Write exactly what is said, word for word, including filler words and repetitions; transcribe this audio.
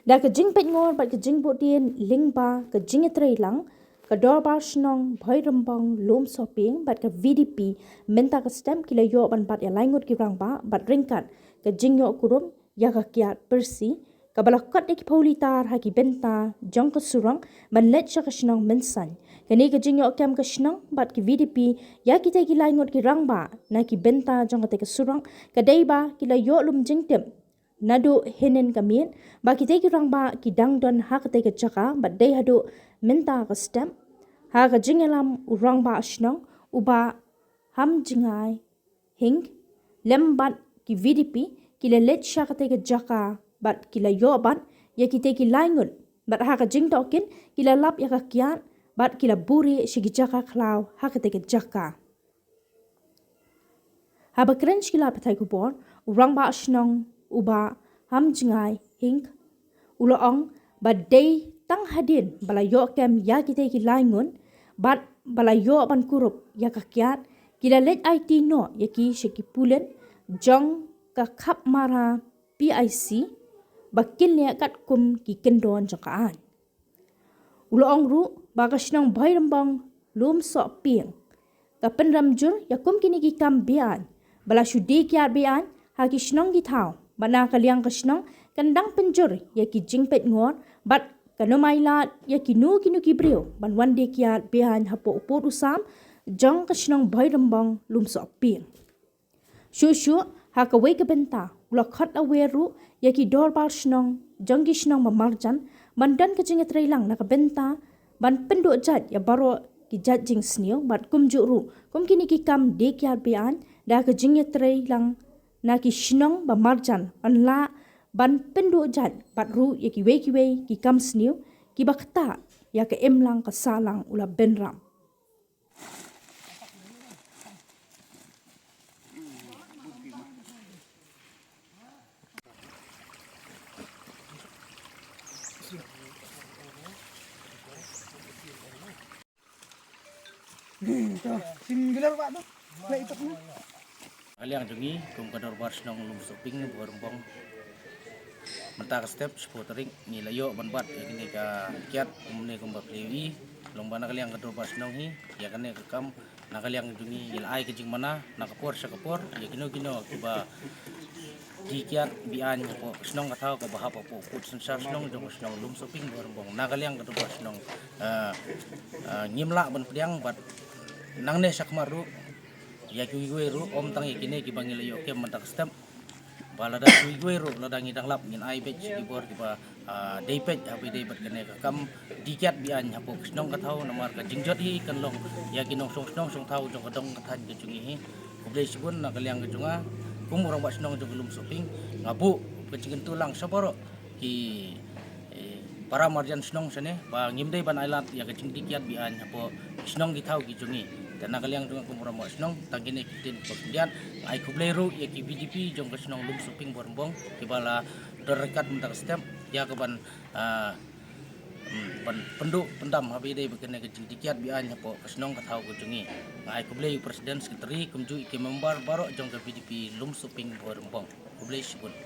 Da ka jingpeit ngor bad ka jingbuddien lyngba ka jingïatreilang, ka Dorbar Shnong Bhoirymbong Lumsohpieng bad ka V D P mynta ka step ki la ïoh ban bat ïa lai ngut ki rangbah bad ryngkat ka jingïoh kurup ïa ka kiad pyrsi kaba la kot da ki phew litar ha ki bynta jong ka surok ban leit sha ka shnong Mynsaiñ. Kane ka jingïoh kem ka shnong bad ki V D P ïa kitei ki lai ngut ki rangbah na ki bynta jong katei ka surok ka dei ba ki la ïoh lum jingtip naduh hynnin ka miet ba kitei ki rangbah ki dang don ha katei ka jaka bad dei haduh mynta ka step. Ha ka jingïalam u rangbah shnong u Bah Hamjngai Hing, lem bad ki V D P ki la leit sha katei ka jaka bad ki la ïoh bat ïa kitei ki lai ngut bad ha ka jingtohkit ki la lap ïa ka kiad bad ki la buhrieh sha ki jaka khlaw ha katei ka jaka. Haba kren sha ki lad pathai khubor, u rangbah shnong u Bah Hamjngai Hing u la ong ba dei tang hadien ba la ïoh kem ïa kitei ki lai ngut bad ba la ïoh ban kurup ïa ka kiad, ki la leit aiti noh ïa ki sha ki pulit jong ka Khapmara P I C ba kin leh katkum ki kyndon jong ka aiñ. U la ong ruh ba ka shnong Bhoirymbong Lumsohpieng ka pynrem jur ïa kum kine ki kam be-aiñ ba la shu die kiad be-aiñ ha ki shnong ki thaw, ba na ka liang ka shnong kan dang pynjur ïa ki jingpeit ngor bad kan ym ailad ïa kino kino ki briew ban wan die kiad be-aiñ hapoh u pud u sam jong ka shnong Bhoirymbong Lumsohpieng. Shuh shuh ha kawei ka bynta u la khot aware ruh ïa ki dorbar shnong jong ki shnong ba marjan ban don ka jingïatreilang na ka bynta ban pynduh jait ïa baroh ki jait jingsniew bad kumjuh ruh kum kine ki kam die kiad be-aiñ da ka jingïatreilang na ki shnong ba marjan ban lah ban pynduh jait bad ruh ïa kiwei kiwei ki kam sniew kiba ktah ïa ka imlang ka sahlang u la bynrap. Singular ba tu. Baik tu. Ka liang jong ngi kum ka dorbar shnong Lumsohpieng Bhoirymbong. Mynta ka step shiphew tarik ngi la ïoh ban bat ïa kane ka kiad kumne kumba plie ïa i. Long ba na ka liang ka dorbar shnong hi ïa kane ka kam na ka liang jong ngi ngi la ai ka jingmana na ka por sha ka por ïa kino kino kiba die kiad be-aiñ hapoh ka shnong ka thaw kaba hap hapoh pud synshar shnong jong ka shnong Lumsohpieng Bhoirymbong. Na ka liang ka dorbar shnong, eh, eh, ngim lah ban pdiang bad nangne shakhmat ruh ïa kiwei kiwei ruh, ym tang ïa kine kiba ngi la ïoh kem mynta ka step. Ba lada kiwei kiwei ruh lada ngi dang lap ngin ai beit shi ki bor kiba, ah, dei peit haba ïadei bad kane ka kam die kiad be-aiñ hapoh ka shnong ka thaw, namar ka jingjot hi kan long ïa ki nongshong shnong shong thaw jong ka dong ka thaiñ ka jong ngi hi. Khublei shibun na ka liang ka jong nga kum u rangbah shnong jong ka Lumsohpieng, nga buh ka jingkyntu lang sha baroh ki, eh, para marjan shnong shane ba ngim dei ban ailad ïa ka jingdie kiad be-aiñ hapoh ki shnong ki thaw ki jong ngi. Te na ka liang jong nga kum u rangbah shnong tang kine ki ktien kiba khyndiat, nga ai khublei ruh ïa ki V D P jong ka shnong Lumsohpieng Bhoirymbong kiba la don ryngkat mynta ka step ïa ka ban, ah, mm, ban pynduh pyndam haba ïadei bad kane ka jingdie kiad be-aiñ hapoh ka shnong ka thaw ka jong ngi. Nga ai khublei ïa u president, secretary kumjuh ïa ki member baroh jong ka V D P Lumsohpieng Bhoirymbong. Khublei shibun.